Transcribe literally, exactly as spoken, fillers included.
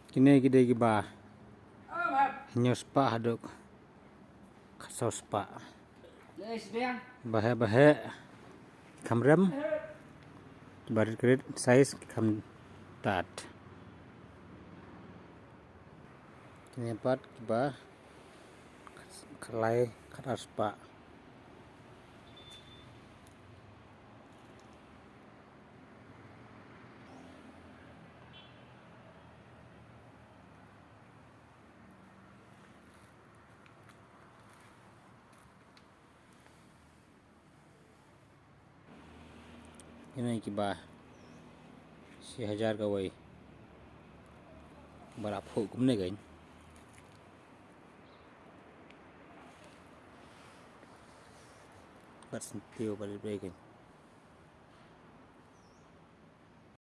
Kine ki dei kiba hynñiew spah haduh khatsaw spah. Ba heh ba heh. Kham rem. Kiba rit ka rit, size kham tad. Kine pat kiba khatlai khatar spah. Kine kiba shi hajar kawei. Ba la phuh kumne kein. Bad syntiew ba la dei kein.